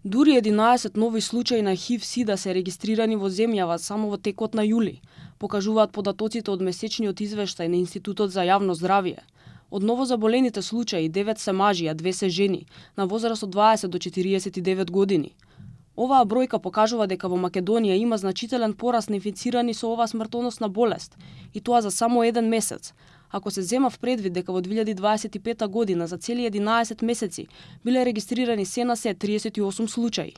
Дури 11 нови случаи на ХИВ-СИДА се регистрирани во земјава само во текот на јули, покажуваат податоците од месечниот извештај на Институтот за јавно здравје. Од новозаболените случаи 9 се мажи, а 2 се жени, на возраст од 20 до 49 години. Оваа бројка покажува дека во Македонија има значителен пораст на инфицирани со оваа смртоносна болест, и тоа за само еден месец. Ако се зема в предвид дека во 2025 година за цели 11 месеци биле регистрирани се на се 38 случаи.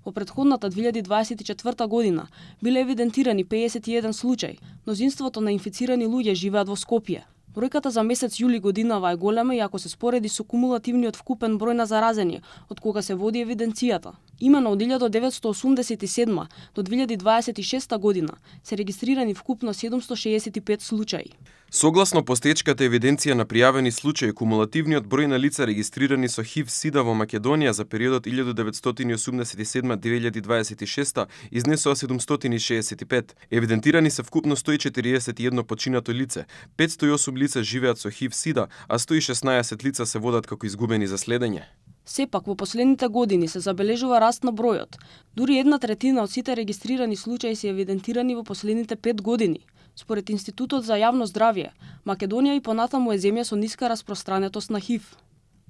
Во претходната 2024 година биле евидентирани 51 случаи, мнозинството на инфицирани луѓе живеат во Скопје. Бројката за месец јули годинава е голема и ако се спореди со кумулативниот вкупен број на заразени, од кога се води евиденцијата. Имено од 1987 до 2026 година се регистрирани вкупно 765 случаи. Согласно постечката евиденција на пријавени случаи, кумулативниот број на лица регистрирани со ХИВ-СИДА во Македонија за периодот 1987-2026 изнесува 765. Евидентирани се вкупно 141 починато лице, 508 лица живеат со ХИВ-СИДА, а 116 лица се водат како изгубени за следење. Сепак, во последните години се забележува раст на бројот. Дури 1/3 од сите регистрирани случаи се евидентирани во последните 5 години. Според Институтот за јавно здравје, Македонија и понатаму е земја со ниска распространетост на ХИВ.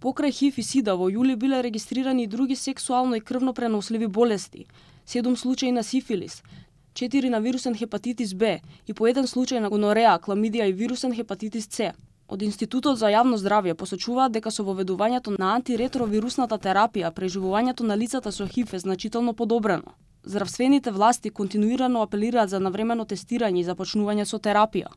Покрај ХИВ и СИДА во јули биле регистрирани и други сексуално и крвно преносливи болести, 7 случаи на сифилис, 4 на вирусен хепатитис Б и по 1 случај на гонореа, кламидија и вирусен хепатитис С. Од Институтот за јавно здравје посочуваат дека со воведувањето на антиретровирусната терапија преживувањето на лицата со ХИВ е значително подобрено. Здравствените власти континуирано апелираат за навремено тестирање и започнување со терапија.